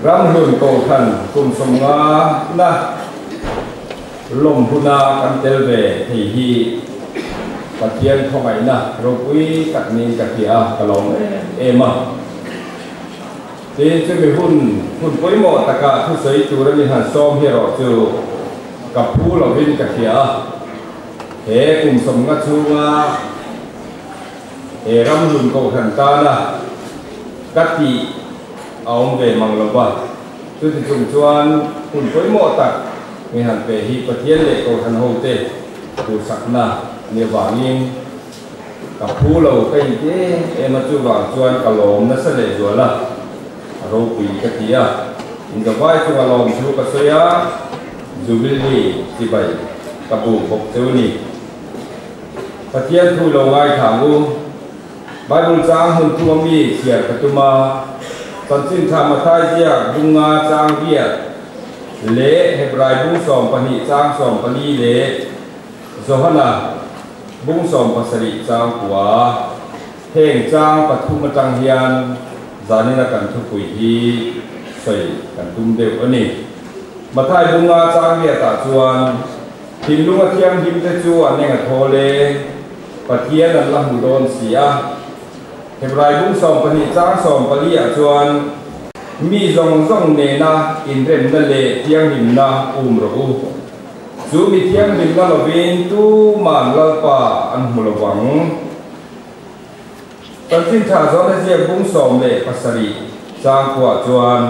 Ramhlun Kohhran kum 50 na lawm huna kan tel ve thei hi Pathian khawngaihna ropui tak niin ka hria a, ka lawm em em a. Tin, chumi hun hun pawimawh takah thusawi tur a ni han sawm hi erawh chu ka phu lovin ka hria a. He kum 50 chhunga he Ramhlun Kohhran tana ka tih a awm ve mang lo va, chuti chung chuan hun pawimawh tak mi han pe hi Pathian leh Kohhran hote duhsakna ni avangin ka phu lo ka inti em em a, chuvang chuan ka lawm nasa lehzual a, a ropui ka ti a, inzavai chunga lawm chu ka sawi a, Jubilee chibai ka bu bawk cheu ni. Pathian thu lo ngaithla ang u. Bible chang hun thuma mi chhiar ka tum a, Chanchin Tha Mathai ziak bunga chang riat leh Hebrai bung 12 chang 14 leh Johana bung 17 chang 9 heng chang pathum atang hian zanina kan thupui hi sawi kan tum deuh a ni. Mathai bunga chang riatah chuan thinlunga thianghlim te chu an eng a thawl e. Pathian an la hmu dawn si a. Hebrai bung 12 chang 14 ah chuan, Mi zawng zawng nena inremna leh thianghlimna um rawh u. Chu mi thianghlimna lovin tuman Lalpa an hmu lo vang. Chanchin Tha Zawhna ziak bung 17 chang khuah chuan,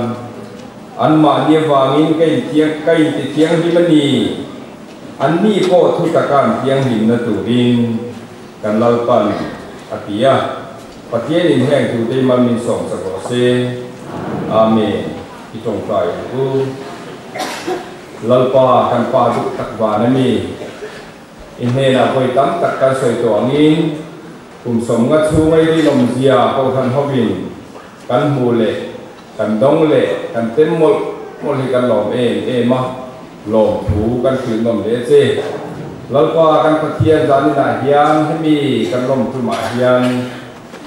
Anmahni avangin ka inthiang ka intithianghlim a ni. Anni pawh thu taka an thianghlimna turin kan Lalpan a ti a, Pathianin heng thute hi mal min sawmsak rawh se. Amen. I tawngtai ang u. Lalpa kan Pa duh tak van a ni. I hnenah vawi tam tak kan sawi tawh angin kum 50 chhunga i rinawmzia Kohhran hovin kan hmu leh kan dawng leh kan tem mawlh mawlh hi kan lawm em em a. Lawmthu kan hrilh nawm hle che. Lalpa kan Pathian zaninah hian hemi kan lawmtumah hian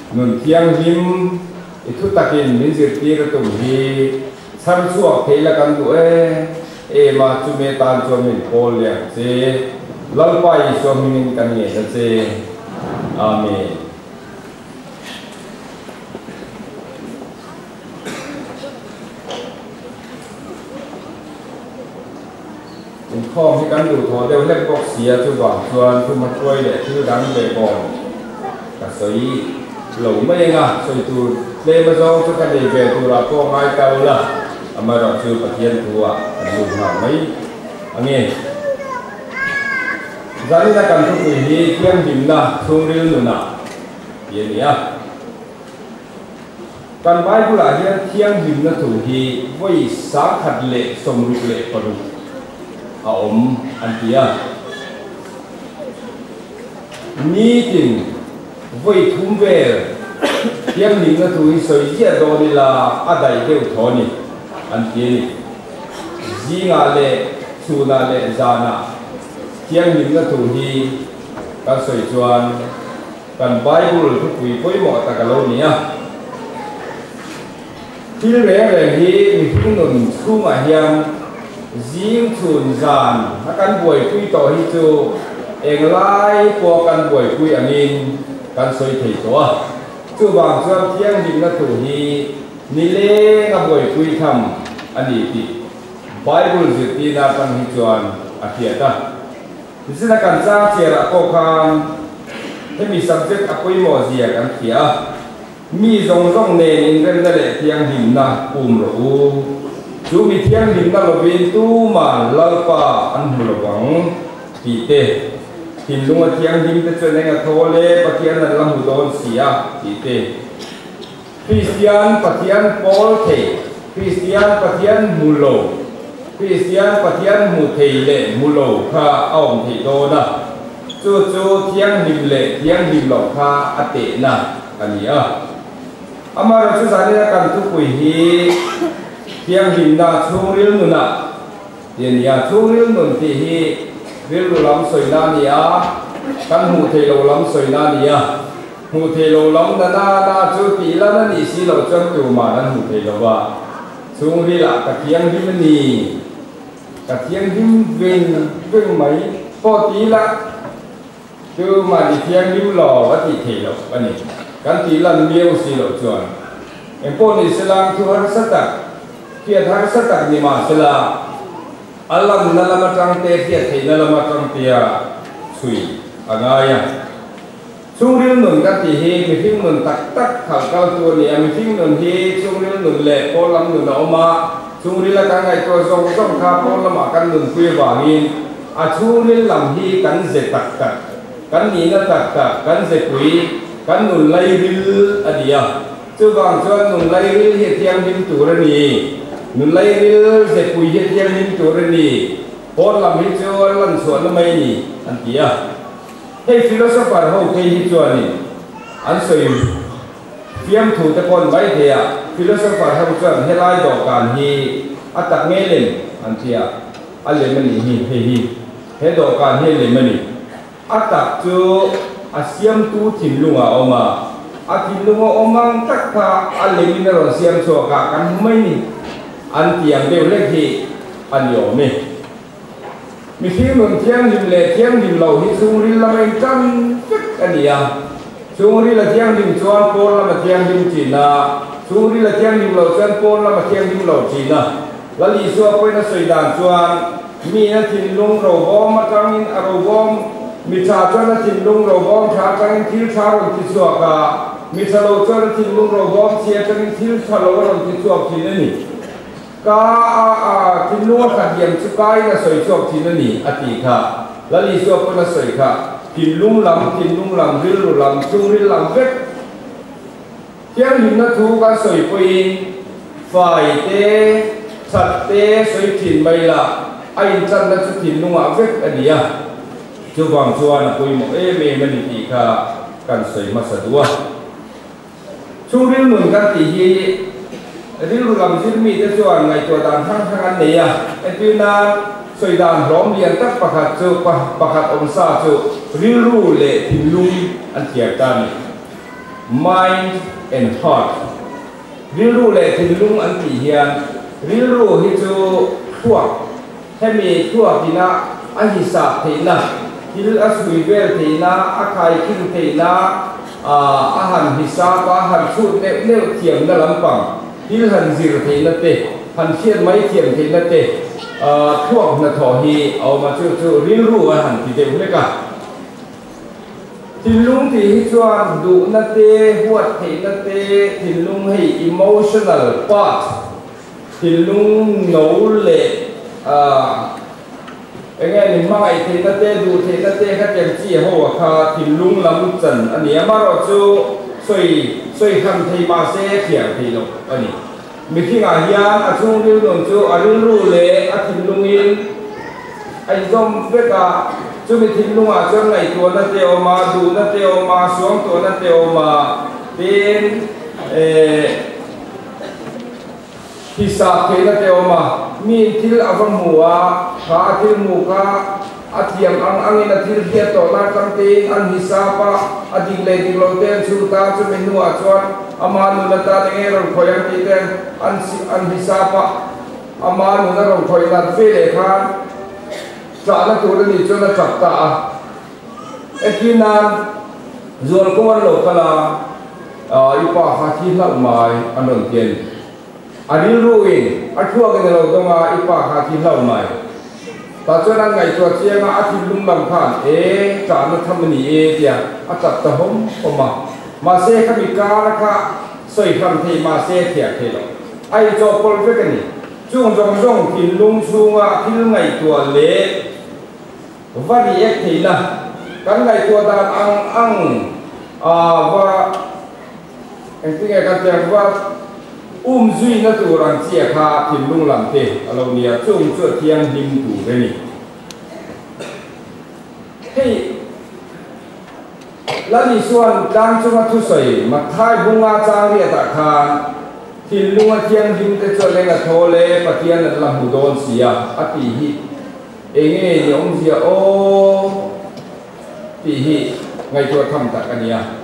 nun thianghlim i thu takin min zirtir a tum hi chhar chhuak thei la kan duh em em a, chumi atan chuan min pawl leh ang che. Lalpa Isua hmingin kan ngen a che. Amen. Inkhawm hi kan duhthawh deuh hlek bawk si a, chuvang chuan thuma hruai leh thil dang ve bawm ka sawi lo mai ang a, sawi tur tlem azawng chu ka nei ve turah pawh ngai ta ula, amaherawh chu Pathian thu ah kan lut nghal mai ange. Zanina kan thupui hi thianghlimna chhungril nunah tih a ni a. Kan Bible-ah hian thianghlimna thu hi vawi 166 a awm an ti a. Nitin vawi thum vel thianghlimna thu hi sawi ziah dawn ila a daih deuh thaw a ni an ti a ni. Zingah leh chhunah leh zanah thianghlimna thu hi kan sawi chuan Kan Bible thupui pawimawh tak a lo ni a. Thil reng reng hi mihring nun chhungah hian zing chhun zan a kan buaipui tawh hi chu englai pawh kan buaipui angin kan sawi thei tawh a. Chuvang chuan thianghlimna thu hi nileng a buaipui tham a ni tih Bible zirtirna atang hi chuan a hriat a. Zina kan chang chhiarah pawh khan hemi subject a pawimawh zia kan hria a, mi zawng zawng nen inremna leh thianghlimna um rawh u. Chu mi thianghlimna lovin tuman Lalpa an hmu lovang tih te, thinlunga thianghlim te chuan eng a thawl e, Pathian an la hmu dawn si a tih te, Kristian Pathian pawl thei, Kristian Pathian hmu lo, Kristian Pathian hmu thei leh hmu lo kha a awm theih dawn a, chu chu thianghlim leh thianghlim loh kha a tehna a ni a. Amaherawhchu zanina kan thupui hi thianghlimna chhungril nunah tih a ni a, chhungril nun tih hi rilru lam sawina a ni a, kan hmuh theih loh lam sawina a ni a. Hmuh theih lo lam na na na chu tih lan a nih si loh chuan tuman an hmuh theih lo va. Chhungril ah ka thianghlim a ni, ka thianghlim veng veng mai pawh ti ila chu mahni thianghlim lo a tih theih loh a ni. Kan tih lan miau si loh chuan engpawh ni sela thu harsa tak, hriat harsa tak ni mahsela a lanna lam atang te hriat theihna lam atang tia chhui a ngai a. Chhungril nun kan tih hi mihring nun tak tak khalh kaltu a ni a, mihring nun hi chhungril nun leh pawl lam nun a awm a, chhungrila kan ngaihtuah zawng zawng kha pawl lamah kan nunpui avangin a chhungril lam hi kan ze tak tak, kan nihna tak tak, kan zepui, kan nun lairil a ni a. Chuvang chuan nun lairil hi a thianghlim tur a ni, nun lairil zepui hi a thianghlim tur a ni, pawl lam hi chu an lanchhuahna mai a ni an ti a. Hei philosopher ho phei hi chuanin an sawi fiamthu te pawh ni mai thei a, philosopher ho chuan helai dawhkan hi a tak ngei lem an ti a, a lem a nih hi hei hi, he dawhkan hi a lem a ni. A tak chu a siamtu thinlungah a awm a, a thinlunga awm ang tak kha a lemin a rawn siam chhuak a, kan hmu mai ni an ti ang deuh hlek hi a ni awm e. Mihring nun thianghlim leh thianghlim loh hi chhungril lama intan vek a ni a. Chhungril a thianghlim chuan pawn lama thianghlim thin a, chhungril a thianghlim loh chuan pawn lama thianghlim lo thin a. Lal Isua pawhin a sawi dan chuan, Miin a thinlung robawm atangin a robawm, mi tha chuan a thinlung robawm tha atangin thil tha a rawn ti chhuak a, mi tha lo chuan a thinlung robawm chhia atangin thil tha lo a rawn ti chhuak thin a ni. Ka a a thinlung a khat diam chu kaiin a sawi chhuak thin a ni, a ti kha. Lal Isua pawn a sawi kha. Thinlung lam, thinlung lam, rilru lam, chhungril lam vek. Thianghlimna thu kan sawi pawhin fai te, that te sawi thin mai la, a inchanna chu thinlungah vek a ni a. Chuvang chuan a pawimawh em em a ni tih kha kan sawi hmasa duh a. Chhungril nun kan tih hi rilru lam zir mite chuan ngaihtuah dan hrang hrang an nei a. Entir nan, sawi dan hlawm lian tak pakhat chu pakhat awm sa chu rilru leh thinlung an thiar ta a ni. Mind and heart. Rilru leh thinlung an tih hian rilru hi chu thluak, hemi thluak ina a hisap theihna, thil a chhui vel theihna, a khaikhin theihna, a han hisap a, han chhut neuh neuh thiamna lampang, thil han zir theihna te, han hriat mai thiam theihna te, thluak hnathawh hi a awm a, chu chu rilru a han ti deuh hlek a. Thinlung tih hi chuan duhna te, huat theihna te, thinlung hei emotional part, Thinlung no leh eng nge ni hmangaih theihna te, duh theihna te kha tiang chi ho a kha thinlung lam chan a ni. Amaherawhchu sawi sawi hran thei mahse thiam theih loh a ni. Mihringah hian a chhungril nun chu a rilru leh a thinlungin a inzawm vek a, chumi thinlungah chuan ngaihtuahna te a awm a, duhna te a awm a, suangtuahna te a awm a, tin eh. Hisap theihna te awm a, miin thil a va hmu a, kha a thil hmu kha a thiam ang angin a thil hriat tawh lai tang tein an hisap a, a dik leh dik lo te an chhut a, chumi hnuah chuan ama nun atan eng nge rawn khawih ang tih te an an hisap a, ama nun a rawn khawih nat ve leh khan ṭahna tur a nih chuan a ṭap ta a. Entirnan, zualkawng an lo kal a, I pa kha thi hlauh mai an rawn ti a ni. A rilruin a thluakin a lo dawng a, I pa kha thi hlauh mai. Tah chuan an ngaihtuah chiang a, a thinlung lam khan, E, ṭahna tham a ni e tia a ṭap ta hawm hawm a. Mahse, khami kara kha sawi hram thei mahse thiah thei lo. A inchawhpawlh vek a ni. Chung zawng zawng thinlung chhunga thil ngaihtuah leh Va react theihna kan ngaihtuah dan ang ang a va engtinge kan tih ang va um zuina tur ang chiah kha thinlung lam te a lo nia chung chu a thianghlim tur a ni. Hei Lal Isua'n tlang chunga thusawi Matthai bunga chang riatah khan thinlung a thianghlim te chu a leng a thawl e Pathian an la hmu dawn si a a tih hi Enge ni awmzia aw tih hi ngaihtuah tham tak a ni a.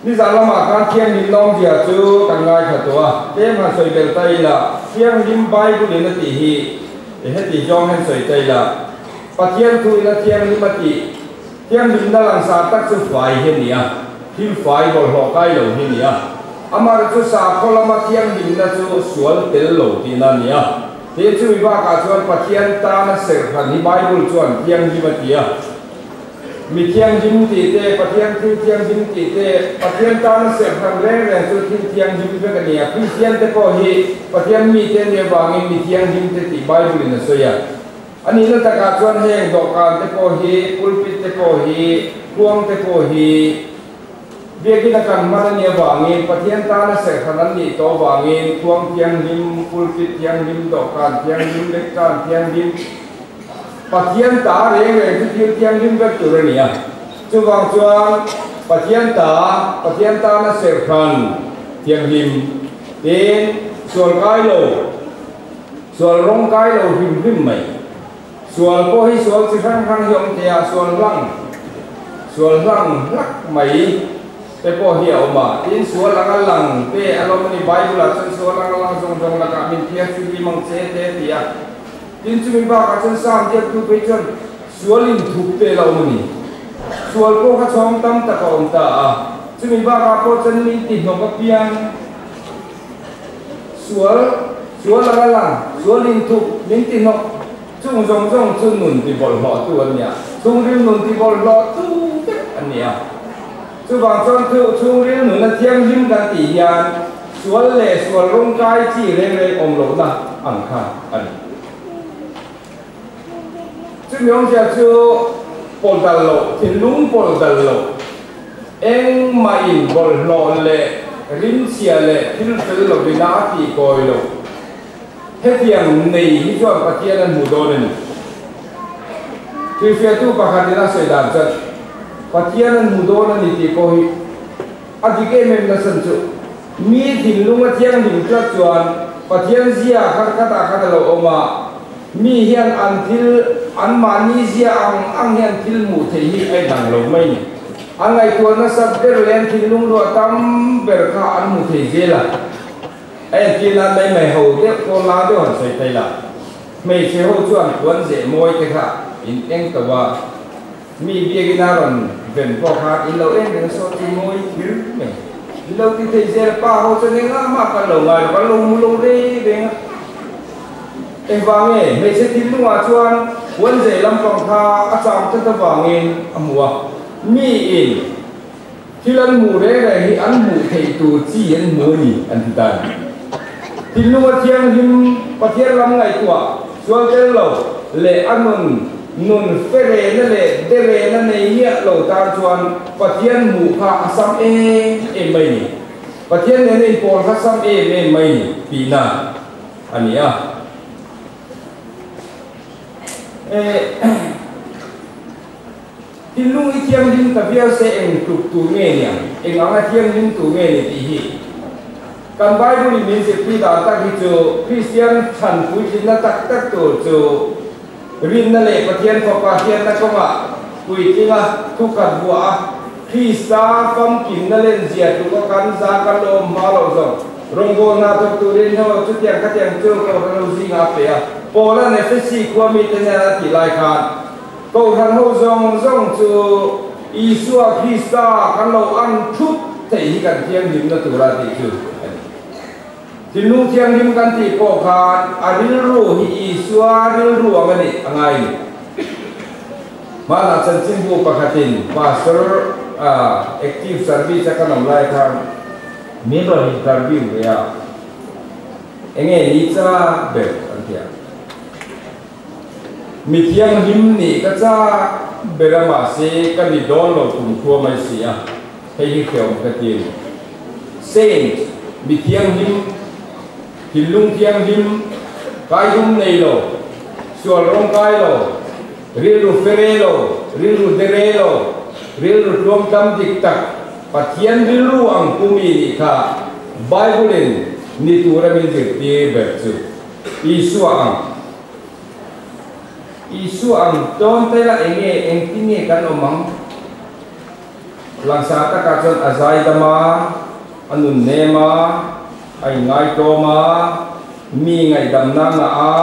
Nizan lamah khan thianghlimna awmzia chu kan ngaithla tawh a, tlem han sawi belh ta ila. Thianghlim Bible in a tih hi heti zawng hian sawi ta ila, Pathian thu in a thianghlim a tih, thianghlimna langsar tak chu fai hi a ni a, thil fai bawlhhlawh kai lo hi a ni a. Amaherawhchu sakhaw lama thianghlimna chu sual tel lo tihna a ni a. Tin, chumi bakah chuan Pathian tana serhhran hi Bible chuan thianghlim a ti a. Mi thianghlim tih te, Pathian thil thianghlim tih te, Pathian tana serhhran reng reng chu thil thianghlim vek a ni a. Kristian te pawh hi Pathian mite a nih avangin mi thianghlim te tih Bible in a sawi a. A nihna takah chuan heng dawhkan te pawh hi, pulpit te pawh hi, khuang te pawh hi Biakin a kan hman a nih avangin Pathian tana serhhran an nih tawh avangin khuang thianghlim, pulpit thianghlim, dawhkan thianghlim, lectern thianghlim, Pathian ta reng reng chu thil thianghlim vek tur a ni a. Chuvang chuan Pathian ta, Pathian tana serhhran thianghlim tin sual kai lo, sual rawng kai lo hrim hrim mai. Sual pawh hi sual chi hrang hrang hi a awm thei a, sual hlang, sual hlang hlak mai te pawh hi a awm a. Tin, sual anga lang te a lawm a ni. Bible-ah chuan sual anga lang zawng zawng lakah min thianghlim ang che te a ti a. Tin, chumi bakah chuan Sam biaktu phei chuan sual inthup te la awm a ni. Sual pawh kha chhawng tam tak a awm ta a. Chumi bakah pawh chuan mi tihnawk apiang sual, sual anga lang, sual inthup, min tihnawk chung zawng zawng chu nun tibawlhhlawhtu an ni a. Chhungril nun tibawlhhlawhtu vek an ni a. Chuvang chuan chhungril nuna thianghlim kan tih hian sual leh sual rawngkai chi reng reng awm lohna ang kha a ni. Chumi awmzia chu pawlh dal loh, thinlung pawlh dal loh, engmahin bawlhhlawh leh rimchhia leh thil fel lovin a tihkawi loh. Hetiang nei hi chuan Pathian an hmuh dawn a ni. Hrilhfiahtu pakhatin a sawi dan chuan, Pathian an hmu dawn a ni tih pawh hi a dik em em nasan chu mi thinlung a thianghlim tlat chuan Pathian zia khat khatah khat a lo awm a, mi hian an thil anmahni zia ang ang hian thil hmuh theih hi a inang lo mai ni. An ngaihtuah nasat ber leh an thinlung ruah tam ber kha an hmu thei zel a. A entir nan mai mai ho deuh pawn la deuh han sawi thei la, hmeichhe ho chuan puan zeh mawi te kha in eng to a, mi biakin a rawn ven pawh kha in lo en reng saw chu mawi thir mai. In lo ti thei zel pa ho chuan engah mah kan lo ngai lo, kan lo hmu lo reng reng a. Engvang nge hmeichhe thinlungah chuan puan zeh lampang kha a cham tlat avangin a hmu a, mi in. Thil an hmuh reng reng hi an hmuh theih tur chi an hmu a ni, an ti ta a ni. Thinlunga thianghlim Pathian lam ngaihtuah sual tel lo leh a nun nun ferena leh derena nei miah lo tan chuan Pathian hmuh kha a sam em em mai ni. Pathian nena inpawl kha sam em em mai ni tihna a ni a. Thinlung i thianghlim ta viau se eng tluk tur nge ni ang? Eng anga thianghlim tur nge ni tih hi kan Bible in min zirtir dan tak hi chu Kristian chhan puitlinna tak tak tur chu rinna leh Pathian Fapa hriatna kawngah puitlinga thukhat vuah a Krista famkimna lenzia tluka kan za kan lo awm hma loh zawng rawngbawlna thawk turin ho chutiang khatiang chu Kohhran ho zingah a pe a. Paula'n Efesi khua mite hnena a tih lai khan Kohhran ho zawng zawng chu Isua Krista kan lo an thut theih hi kan thianghlimna tura tih chu a ni. Thinlung thianghlim kan tih pawh khan a rilru hi Isua rilru ang a nih a ngai ni. Hmanah chanchinbu pakhatin Pastor Active Service a kan awm lai khan min rawn interview ve a, enge ni cha ber an ti a. Mi thianghlim nih ka chak ber a mahse ka ni dawn lo tum khua mai si a, hei hi hreawm ka ti a ni. Saint, mi thianghlim, thinlung thianghlim, kaidum nei lo, sual rawng kai lo, rilru fere lo, rilru dere lo, rilru tluangtlam dik tak, Pathian rilru ang pu mi nih kha Bible-in ni tura min zirtir ber chu. Isua ang. Isua ang tawn te la enge engtin nge kan awm ang? Langsar takah chuan a zaidam a, a nun nem a, a inngai tlawm a, Mi ngaihdamna ngah a,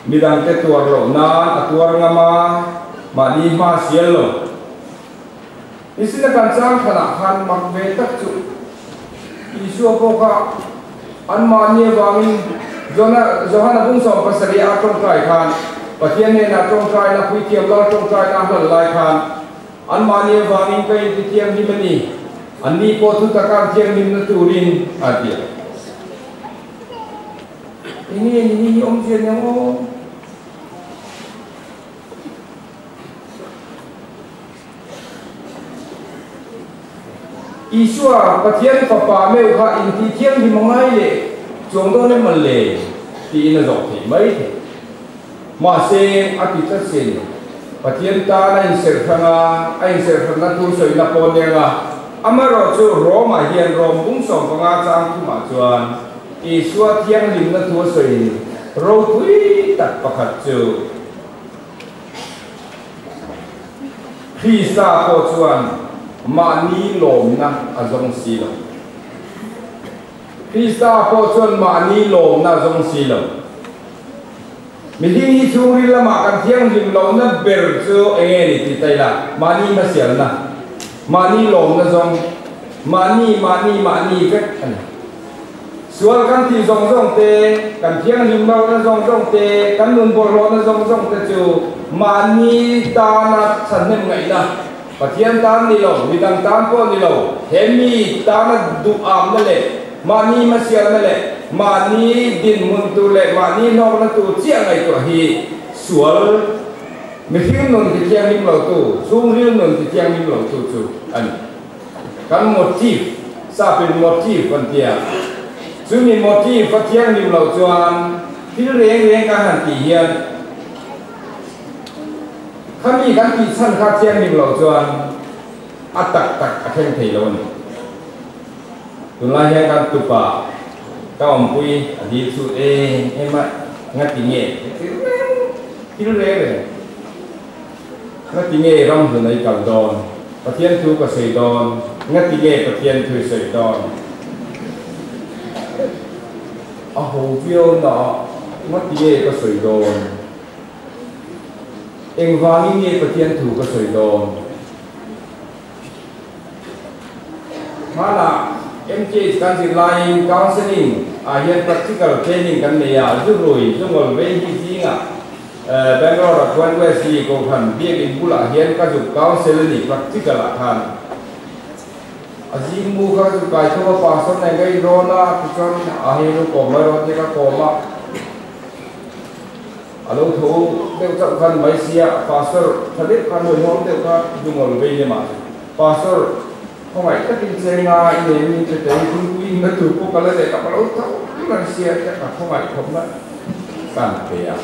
midangte tuar loh nan a tuar ngam a, mahni hma sial lo. Nisina kan chang thanah khan mak ve tak chu Isua pawh kha anmahni avangin Jona Johana bung 17 a tawngtai khan Pathian hnenah tawngtaina puithiam lal tawngtaina a hlal lai khan anmahni avangin ka intithianghlim a ni, anni pawh thu taka an thianghlimna turin a ti a. Enge ni hi hi awmzia nia aw? Isua, Pathian Fapa meuh kha intih thianghlim a ngai leh chuang dawn em le? tiin a zawh theih mai thei. Mahse, a ti tlat sin. Pathian tan a inserh hrang a, a inserh hranna thu sawina pawh nia nga. Amaherawhchu, Rome-ah hian Rome bung 15 chang thumah chuan Isua thianghlimna thu a sawi ropui tak pakhat chu, Krista pawh chuan mahni lawmna a zawng si lo. Krista pawh chuan mahni lawmna a zawng si lo. Mihring hi chhungril lamah kan thianghlim lohna ber chu eng nge ni tih ta ila, mahni hmasialna, mahni lawmna zawng, mahni, mahni, mahni vek a ni. Sual kan tih zawng zawng te, kan thianghlim lohna zawng zawng te, kan nun bawlhhlawhna zawng zawng te chu mahni tana chhanhnem ngaihna, Pathian tan ni lo, midang tan pawh ni lo, he mi tana duhamna leh mahni hmasialna leh mahni dinhmun tur leh mahni hlawkna tur chiah ngaihtuah hi sual mihring nun ti thianghlim lotu, chhungril nun ti thianghlim lotu chu a ni. Kan motive, sapin motive an ti a, chumi motive a thianghlim loh chuan thil reng reng kan han tih hian khami kan tih chhan kha thianghlim loh chuan a tak tak a thleng thei lo a ni. Tunlai hian kan tupa ka awmpui a dil chhut em em a, ngati nge thil reng thil reng reng. Ngati nge ram hlun ei kal dawn? Pathian thu ka sawi dawn. Ngati nge Pathian thu i sawi dawn? A ho viau na ah ngati nge ka sawi dawn? Engvangin nge Pathian thu ka sawi dawn? Hmanah MTH kan zir laiin counselling ah hian practical training kan nei a, zu rui, zu ngawl vei hi zingah Bangalore ah khuan Wesley Kohhran biakinn bulah hian ka zuk counsel a ni practical ah khan. A zing mu kha ka zuk kai tho a, pastor nen ka inrawn a, tichuan a hei lo kawm mai rawh tia ka kawm a. A lo tho deuh chauh khan mai sia, Pastor tha deuh khan hawihhawm deuh kha Dungawl vei lem ah Pastor khawngaih takin cheng a i nei mi te tei thingpui in na tur pawh ka la leh tak a lo tho reng sia tia ka khawngaih khawp na kan pe a.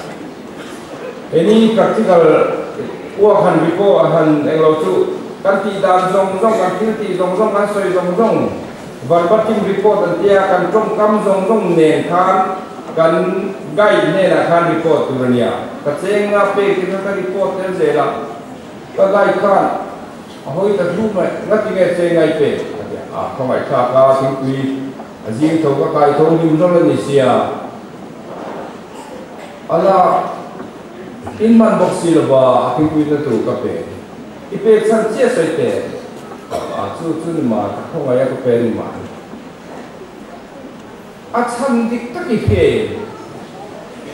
Heni practical uak han ri pawh han englo chu kan tih dan zawng zawng kan thil tih zawng zawng kan sawi zawng zawng verbatim report an tia kan tawngkam zawng zawng nen khan Kan guide hnenah khan report tur a nia. Ka cheng nga pek te kha ka report tel zel a. Ka guide khan a hawi ta thu mai, Ngati nge cheng ngai pek? a ti a. A khawngaihthlak a, thingpui a zing tho ka kai tho hlim hlawl a ni sia. A la in man bawk si lova a thingpui na tur ka pe. I pek chhan chiah sawi teh. A chu chu ni mai, ka khawngaih a ka pe ni mai. A chhan dik tak i hre.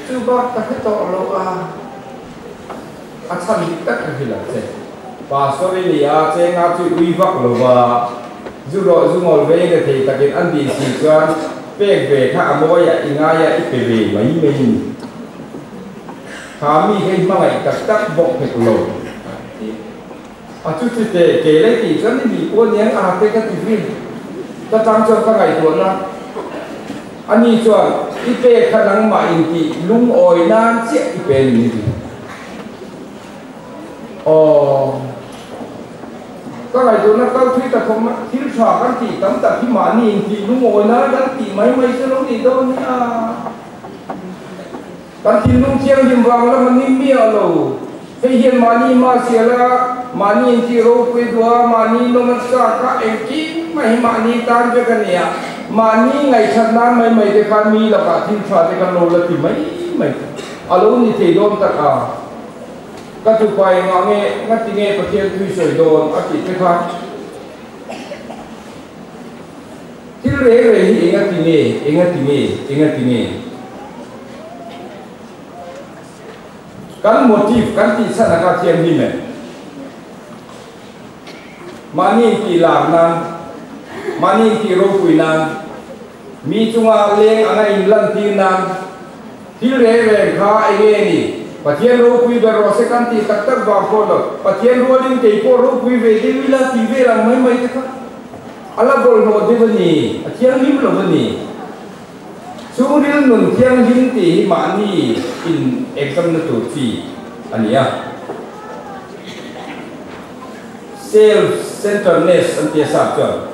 Chu bak ka hre tawh lo a, a chhan dik tak ka hrilh ang che. Pastor i ni a, chenga chu i ui vak lo va, zu rawh zu ngawl ve le thei takin an tih si chuan pek ve kha a mawi a, i ngai a, i pe ve mai mai a ni. Kha mi kha i hmangaih tak tak bawk hek lo a ti. A chu chu te ke lei tih chuan i mi pawh aniang a te ka ti zui. Ka tang chuan ka ngaihtuahna a ni chuan i pek kha nangmah in tih lungawi nan chiah i pe ni ti. Aw. Ka ngaihtuahna kal thui ta khawp mai. Thil tha kan tih tam tak hi mahni in tih lungawi nan kan tih mai mai chu lo nih dawn nia. Kan thinlung thianghlim vang lam a ni miah lo. Hei hian mahni hma sial a, mahni intih ropui duh a, mahni nawm a chak a, engkim mai hi mahni tan vek a ni a. Mahni ngaihṭhat nan mai mai te khan mi lakah thil ṭha te kan lo la ti mai mai a lo ni thei dawn tak a. Ka tupa engah nge ngati nge Pathian thui sawi dawn a tih te kha thil reng reng hi engati nge engati nge engati nge kan motive kan tih chhan aka thianghlim em? Mahni intih lar nan, mahni intih ropui nan, mi chunga leng anga inlantir nan thil reng reng kha eng nge ni? Pathian ropui ber rawh se kan tih tak tak vang pawh lo, Pathian rualin kei pawh ropui ve deuh ila tih vel ang mai mai te kha a la bawlhhlawh deuh a ni, a thianghlim lo a ni. Chhungril nun thianghlim tih hi mahni in exam na tur chi a ni a. Self centeredness an ti a sap chuan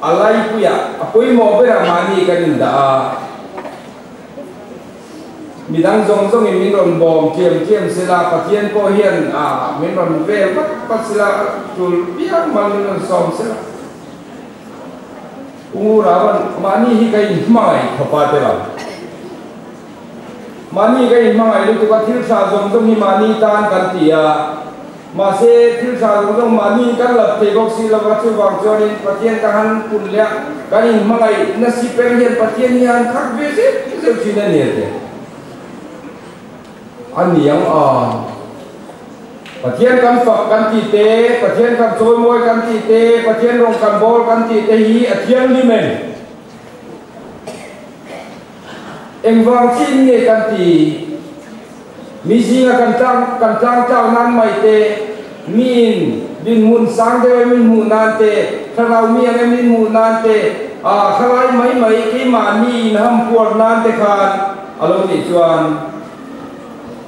a laipuiah a pawimawh berah mahni kan indah a, midang zawng zawngin min rawn bawm thiam thiam sela, Pathian pawh hian min rawn vel vat vat sela, tul piang mal min rawn sawm sela. U Ravan, mahni hi ka inhmangaih khawp a ti lo. Mahni ka inhmangaih lutuk a, thil tha zawng zawng hi mahni tan kan ti a. Mahse, thil tha zawng zawng mahni kan lap thei bawk si lo va, chuvang chuanin Pathian ka han pun leh a, kan inhmangaih nasi per hian Pathian hi a han khak ve zeuh zeuh thin a ni a ti. A ni ang a. Pathian kan fak kan tih te, Pathian kan chawimawi kan tih te, Pathian rawng kan bawl kan tih te hi a thianghlim em? Engvang chin nge kan ti? Mi zinga kan tlang kan tlang tlau nan mai te, miin dinhmun sang deuh em min hmuh nan te, thlarau mi ang em min hmuh nan te, a thlalai mai mai keimahni inhampuar nan te khan a lo nih chuan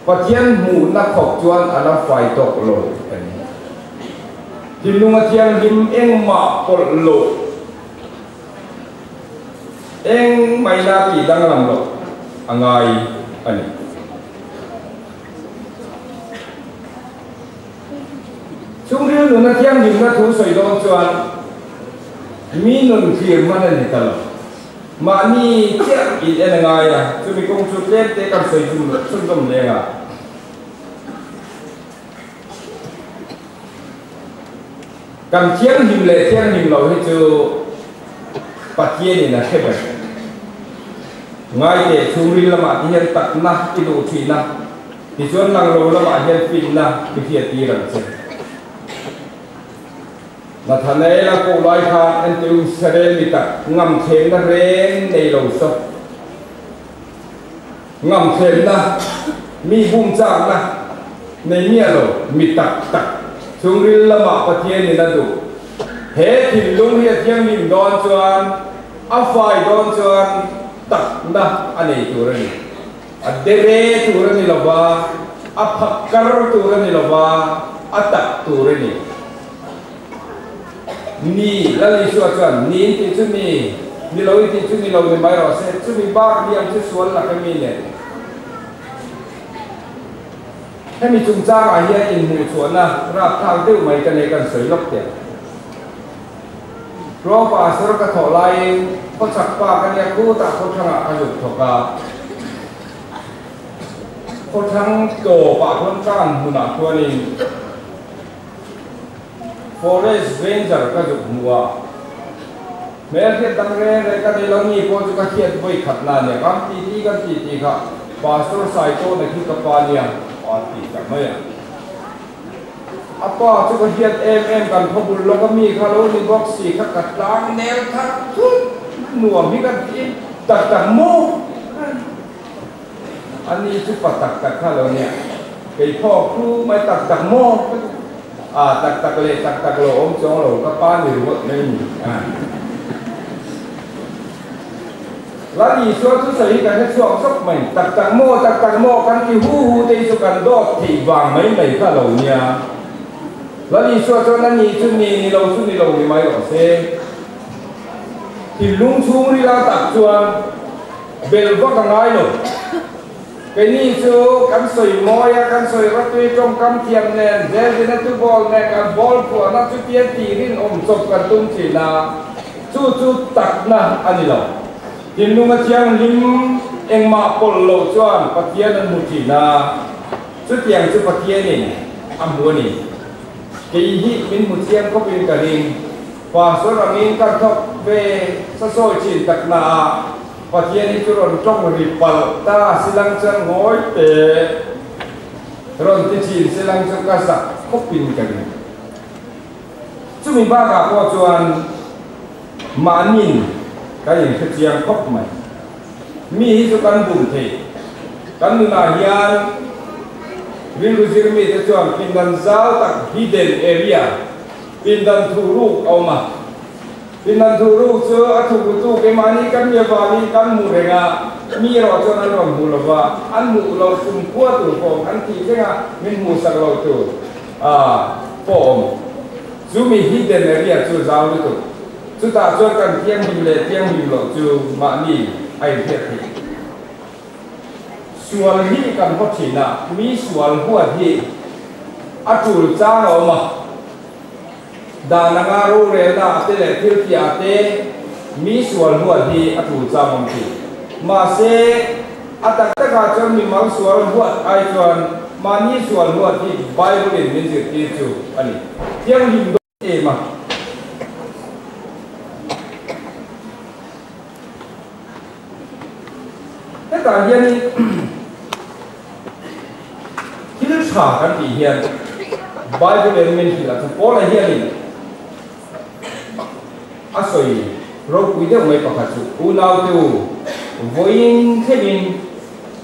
Pathian hmuhna khawp chuan a la fai tawk lo a ni. Thinlung a thianghlim engmah pawlh loh, eng maina tih danglam loh a ngai a ni. Chhungril nuna thianghlimna thu sawi dawn chuan mi nun thlir hman a ni ta lo. Mahni chiah in en a ngai a, chumi kawng chu tlem te kan sawi zum loh chhunzawm leng a. Kan thianghlim leh thianghlim lo hi chu Pathianin a hre ber. Ngaite chhungril lamah te hian takna i duh thin a, tichuan lang lo lamah hian finna i hriattir ang che. Nathanaela koh lai khan entir Israel mi tak ngamthlemna reng nei lo saw. Ngamthlemna, mi bum chakna nei miah lo mi tak tak chhungril lamah Pathianin a duh. He thinlung hi a thianghlim dawn chuan, a fai dawn chuan takna a nei tur a ni. A dere tur a ni lo va, a phak kar tur a ni lo va, a tak tur a ni. Ni, Lal Isua chuan, Ni in tih chu ni, ni lo in tih chu ni lo ni mai rawh se, chumi bak liam chu sual lak emi le? Hemi chungchangah hian inhmuhchhuahna rapthlak deuh mai ka nei kan sawi lawk teh. Tlawng pastor ka thawh laiin khawchhak pa ka nia khutah khawthangah ka zuk thawk a. Khawthang tawpah khawn tan hmunah chuanin Forest Ranger ka zuk hmu a. Hmel hriat dang reng reng ka nei lo mi pawh chu ka hriat vawi khat na nia kan ti ti kan ti ti kha Pastor Saitawna khi ka pa nia a ti ta mai a. A pa chu ka hriat em em kan khaw bul lawk a mi kha lo ni bawk si kha ka tlang nel thar thut nuam hi kan ti tak tak maw a ni chu pa tak tak kha lo nia kei phawk thu mai tak tak maw ka ti a tak tak leh tak tak lo awm chuang lo ka pa ni ringawt mai ni a. Lal Isua chu sawi hi kan hre chhuak zawk mai. Tak tak maw, tak tak maw kan ti hu hu te hi chu kan dawt theih vang mai mai kha lo nia. Lal Isua chuan a ni chu ni, ni lo chu ni lo ni mai rawh se. Thinlung chhungrila tak chuan belh vak a ngai lo. Keini chu kan sawi mawi a, kan sawi rawtui tawngkam thiam nen, zel dina tu bawl nen kan bawl phuahna chutia tih rinawm chawp kan tum thin a. Chu chu takna a ni lo. Thinlunga thianghlim engmah pawlh loh chuan Pathian an hmu thin a, chutiang chu Pathianin a hmu a ni. Kei hi min hmu chiang khawpin ka ring. Pastor angin kan thawk ve sa sawi thin takna ah Pathian hi chu rawn tawng ri palh ta silang chuan ngawi teh rawn ti thin silang chu ka zak khawpin ka ring. Chumi bakah pawh chuan mahnin kan inhre chiang khawp mai. Mi hi chu kan bum thei. Kan nunah hian rilru zir mite chuan pindan zau tak hidden area, pindan thuhruk a awm a. Pindan thuhruk chu a thukrutu keimahni kan mi avangin kan hmu reng a, mi erawh chuan an rawn hmu lo va, an hmuh loh kumkhua tur pawh kan tih thleng a, min hmuhsak loh tur. A pawh awm. Chu mi hidden area chu zau lutuk. Chutah chuan kan thianghlim leh thianghlim loh chu mahni a inhriat theih. Sual hi kan haw thin a, mi sual huat hi a tul chang a awm a. Dan anga rorelna a te leh thil tih ah te mi sual huat hi a tul chang awm thin. Mahse, a tak takah chuan mimal sual huat ai chuan mahni sual huat hi Bible-in min zirtir chu a ni. Thianghlim dawn em a. Hetah hianin thil tha kan tih hian Bible-in min hrilh a, chu Paula hianin A sawi ropui deuh mai pakhat chu, Unaute u, vawiin thlengin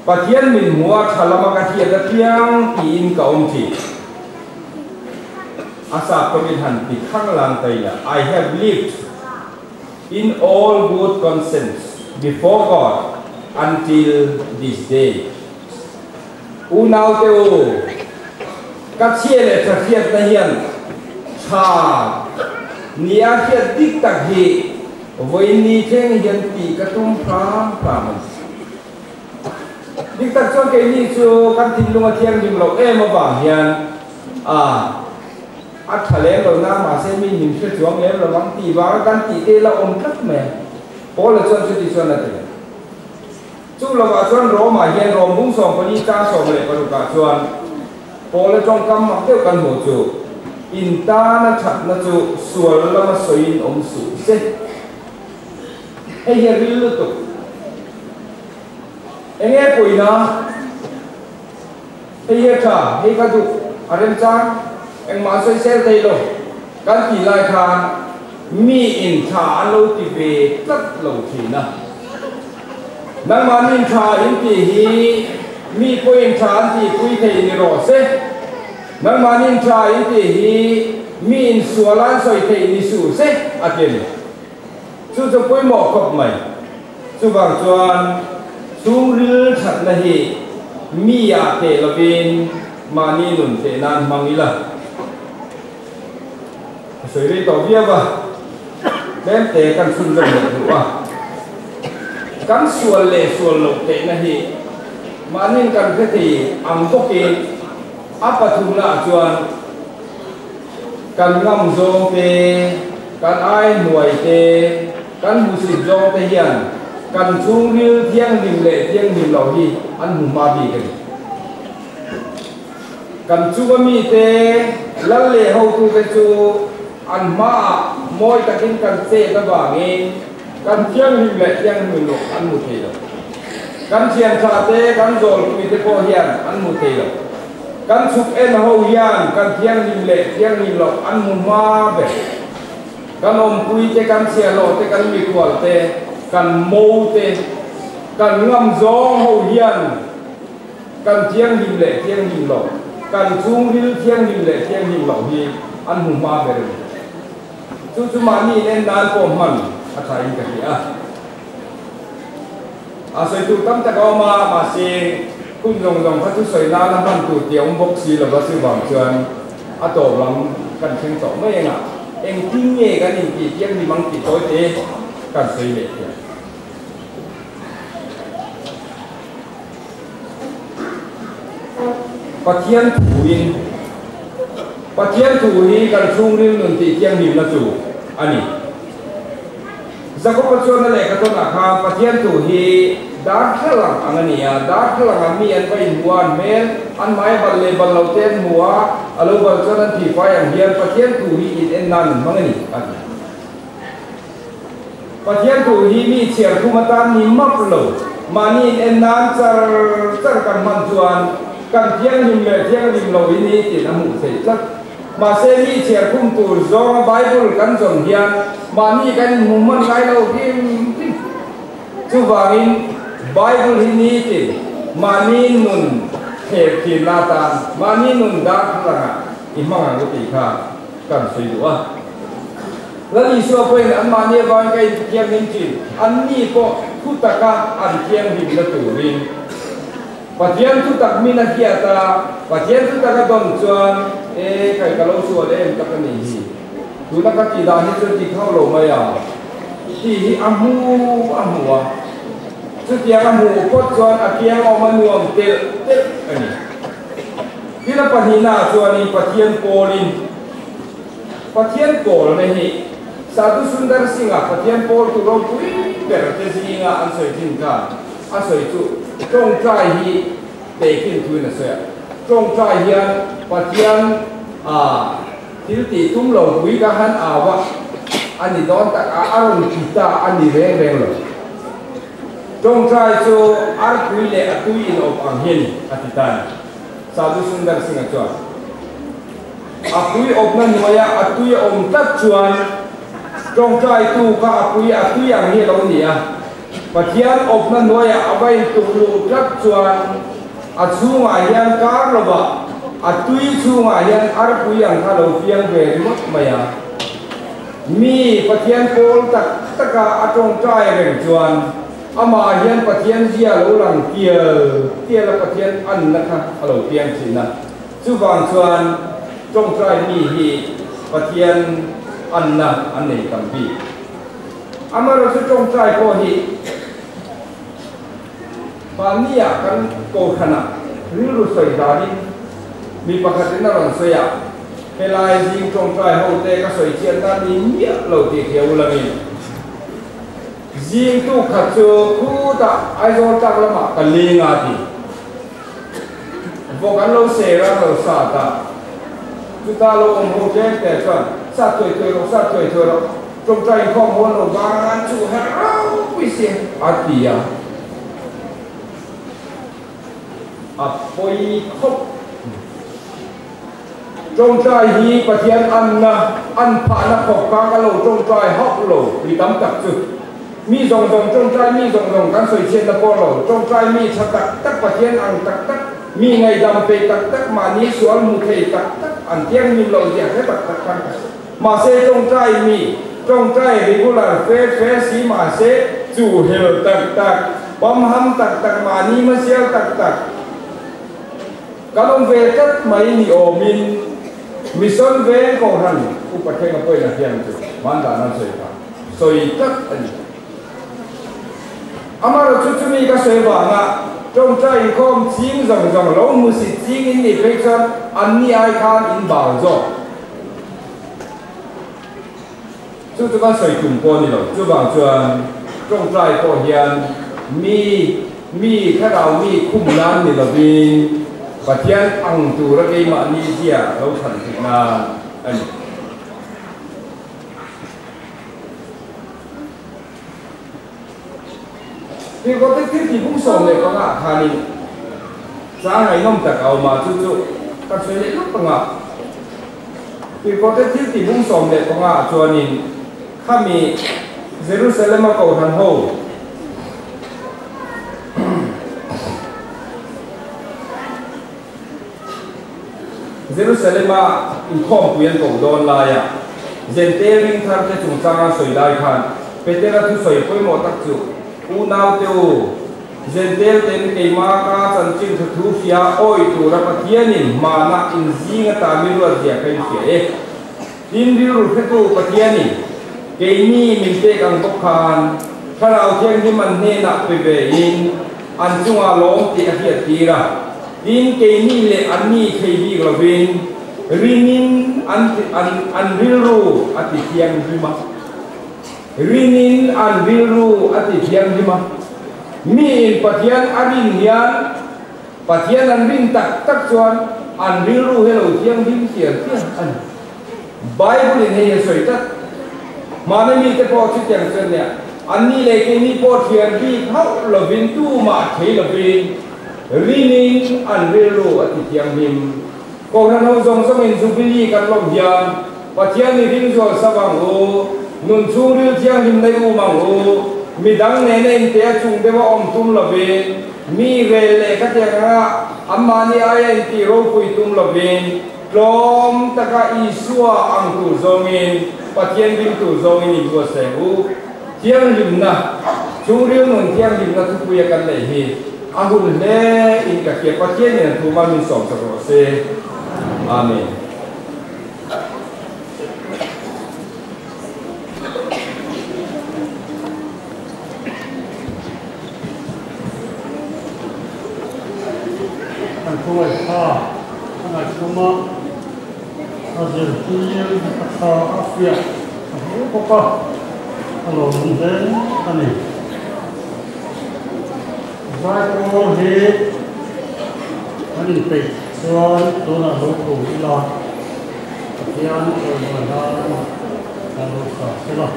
Pathian min hmu a tha lama ka hriat apiang tiin ka awm thin. A sap tawkin han ti khanglang ta ila, I have lived in all good conscience before God until this day. Unaute u, ka chhia leh tha hriatna hian tha nia hriat dik tak hi vawiin ni thleng hian tih ka tum hram hram a ni. Dik tak chuan keini chu kan thinlung a thianghlim loh em avang hian a a tha lem lo na, mahse mi min hre chuang lem lo ang tih vanga kan tih te la awm tlat mai a. Paula chuan chuti chuan a ti. Chu lovah chuan Rome-ah hian Rome bung 14 chang 16 ah chuan Paula tawngkam mak deuh kan hmuh chu, In tana thatna chu sual lama sawiin awm suh se. Hei hi a ril lutuk. Eng nge puina? Hei hi a tha, hei ka duh, a remchang, engmah sawi sel thei lo kan tih lai khan Mi in tha an lo ti ve tlat lo thin a. Nangmah min tha in tih hi mi pawhin tha an tih pui thei ni rawh se. Nangmah nin tha in tih hi mi in sual an sawi thei ni suh se a ti a ni. Chu chu pawimawh khawp mai. Chuvang chuan chhungril thatna hi mi ah teh lovin mahni nun teh nan hmang ila. A sawi rei tawh viau a, tlemte kan chhunzawm leh duh a. Kan sual leh sual loh tehna hi mahnin kan hre thei ang bawkin a pathumna ah chuan kan ngam zawng te, kan ai hnuai te, kan hmusit zawng te hian kan chhungril thianghlim leh thianghlim loh hi an hmu hma bik a ni. Kan chunga mite, lal leh hotute chu an hmaah mawi takin kan chet avangin kan thianghlim leh thianghlim loh an hmu thei lo. Kan thiantha te, kan zawlpuite pawh hian an hmu thei lo. Kan chhuk en ho hian kan thianghlim leh thianghlim loh an hmu hma ber. Kan awmpui te, kan chhiahhlawh te, kan mikhual te, kan mo te, kan ngam zawng ho hian Kan thianghlim leh thianghlim loh, kan chhungril thianghlim leh thianghlim loh hi an hmu hma ber a ni. Chu chu mahni in en nan pawh hman a tha in ka hria a. A sawi tur tam tak a awm a, mahse hun zawng zawng kha chu sawi nana hman tur tih a awm bawk si lova chuvang chuan a tawp lam kan thleng tawh mai engah engtin nge kan intih thianghlim ang tih tawi te kan sawi leh thiam. Pathian thuin Pathian thu hi kan chhungril nun tih thianghlimna chu a ni. Jakoba chuan a lehkha tawnah khan Pathian thu hi darthlalang ang a ni a, darthlalangah mi an va inhmu a, an hmel, an hmai a bal leh bal lo te an hmu a, a lo bal chuan an thihfai ang hian Pathian thu hi in en nan an hmang a ni, a ti. Pathian thu hi mi chhiar khum atan ni map lo, mahni in en nan char char kan hman chuan kan thianghlim leh thianghlim lo hi ni tin a hmuh theih tlat. Mahse mi chhiar khum tur zawnga Bible kan zawn hian mahni kan inhmu hman ngai lo hrim hrim. Chuvangin Bible hi ni tin mahni nun thler thin la tan mahni nun darthlalangah i hmang ang u tih kha kan sawi duh a. Lal Isua pawhin anmahni avangin ka inthianghlim thin, anni pawh thutaka an thianghlimna turin. Pathian thutak min a hiat a, Pathian thutak a dawn chuan, E, kai ka lo sual em tak a nih hi. Tuna ka tih dan hi chu dik hauh lo mai a, tih hi a hmu a hmu a. Chutiang a hmuh phawt chuan a kiang awm a nuam telh telh a ni. Thil a pahnihnaah chuanin Pathian pawlin Pathian pawlna hi Sadhu Sundar Singh-a Pathian pawltu ropui ber te zinga an sawi thin khan a sawi chu tawngtai hi tehkhin thuin a sawi a. Tawngtai hian Pathian a thil tih tum lo pui ka han au a, a ni dawn tak a, a rawn ti ta a ni reng reng lo. Tawngtai chu arpui leh a tui inawp ang hi a ni, a ti ta a ni. Sadhu Sundar Singh-a chuan. A pui awpna hnuaia a tui a awm tlat chuan tawngtaitu kha a pui a tui ang hi a lo ni a. Pathian awpna hnuaia a va intuk luh tlat chuan a chhungah hian kar lovah a tui chhungah hian arpui ang kha lo piang ve ringawt mai a. Mi Pathian pawl tak taka a tawngtai reng chuan amah hian Pathian zia lo lang tial tial a Pathian anna kha a lo piang thin a. Chuvang chuan tawngtai mi hi Pathian anna an nei tam bik. Amaherawhchu tawngtai pawh hi mahnia kan kohhranah rilru sawi danin mi pakhatin a rawn sawi a, helai zing tawngtai hote ka sawi chian nan ni miah lo tih hria u lamin zing tuk khat chu khutah Aizawl tlak lamah ka ling a ti. Vawk an lo ser a, lo sat a. Chuta lo awm ho tlem te chuan, Sat thuai thuai rawh, sat thuai thuai rawh, tawngtai inkhawm hawn lo vang an chuh herh ropui si a ti a. A pawi khawp. Tawngtai hi Pathian anna, an phahna khawp kha ka lo tawngtai hauh lo mi tam tak chu. Mi zawng zawng tawngtai mi zawng zawng kan sawi chhiatna pawh lo, tawngtai mi tha tak tak Pathian ang tak tak, mi ngaihdam peih tak tak, mahni sual hmu thei tak tak an thianghlim loh zia hre tak tak khan ka sawi. Mahse tawngtai mi, tawngtai regular fe fe si mahse chuhel tak tak, pamham tak tak, mahni hmasial tak tak, Kan awm ve tlat mai ni awmin Mission Veng Kohhran Upa Thlenga pawhin a hiam chu hmandan an sawi kha sawi tlat a ni. Amaherawhchu chumi ka sawi vanga tawngtai inkhawm ching zawng zawng lo hmusit ching in nih phei chuan anni ai khan in bal zawk. Chu chu kan sawi tum pawh a ni lo. Chuvang chuan tawngtai pawh hian mi mi thlarau mi khum nan ni lovin Pathian ang tura keimahni zia lo chhan theih nan a ni. Tirhkohte thiltih bung 15 ah khanin chang ngaihnawm tak a awm a, chu chu ka sawi leh lawk ang a. Tirhkohte thiltih bung 15 ah chuanin khami Jerusalem-a kohhran ho Jerusalem-a inkhawmpui an koh dawn laia Jentail ringthar te chungchanga sawi lai khan Petera thusawi pawimawh tak chu, Unaute u, Jentail ten keima ka chanchin tha thu hria awi tura Pathianin hmana inzing ata mi ruat zia kha in hria e. Tin, rilru hretu Pathianin keini min pek ang bawk khan Thlarau Thianghlim an hnenah pe ve in an chungah lawm tih a hriat tir a. Tin, keini leh anni thei bik lovin ringin an an rilru a ti thianghlim a. Rinin an rilru a ti thianghlim a. Miin Pathian a rin hian Pathian an rin tak tak chuan an rilru hi a lo thianghlim tial tial a ni. Bible in hei a sawi tlat. Hmana mite pawh chutiang chuan nia, anni leh keini pawh thian bik hauh lovin tumah thei lovin rinin an rilru a ti thianghlim. Kohhran ho zawng zawngin Jubilee kan lawm hian Pathian i ring zual sa vang u, nun chhungril thianghlim nei um ang u, midang nena intea chung deuha awm tum lovin, mi rel leh ka tiang anga anmahni aia intih ropui tum lovin, tlawm taka Isua ang tur zawngin, Pathian ring tur zawngin i buatsaih u. Thianghlimna, chhungril nun thianghlimna thupuia kan neih hi a hun hle in ka hria. Pathianin a thuma min sawmsak rawh se. Amen. Kan thuaihha a ngaihtlum a, a zirtir a tha a fiah a hle bawk a, a lawmawm hle a ni. Zaipawl hi an inpeih chuan tunah lo ko ila Pathian chawimawi nan kan lo sa sela.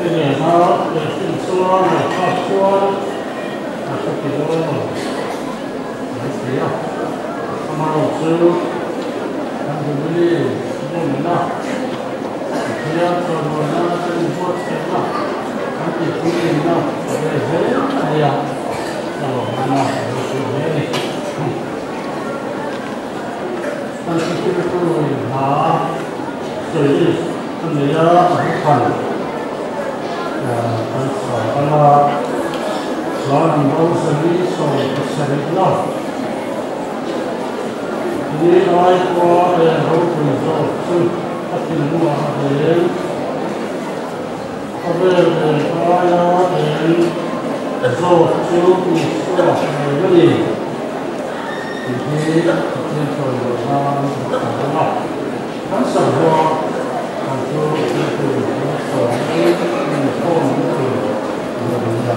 Te nena tehkhin chuan ngaihthlak chuan a hre ti dawn mai thei a. Amaherawhchu, kan Jubilee lawmna Pathian chawimawi nana kan inbuatsaihna, kan tihpuitlinna a ve zel a nia, a lawmna a ropui hle a ni. Kan Secretary hna sawi a nei a, a hmu kan sa ang a, chuan an bo zali 17 la. Ni ai pawha eng ropui zawk chu a thinlungah a eng. Khawvel eng aia eng zawk chu Isua ngei a ni tih hi Pathian sawi loh nan kan sawi ang a. Kan sakhua kan chu Pathian malsawmna inkhawmna tur a lo ni a.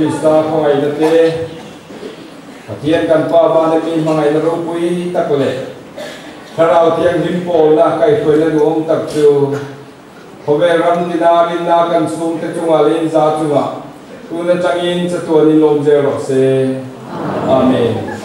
Krista khawngaihna te, Pathian kan Pa vana mi hmangaihna ropui tak leh Thlarau Thianghlim pawlna kaihhruaina duhawm tak chu khawvel ram tina rinna kan chhungte chungah leh inza chungah tun atangin chatuanin lawm zel rawh se. Amen.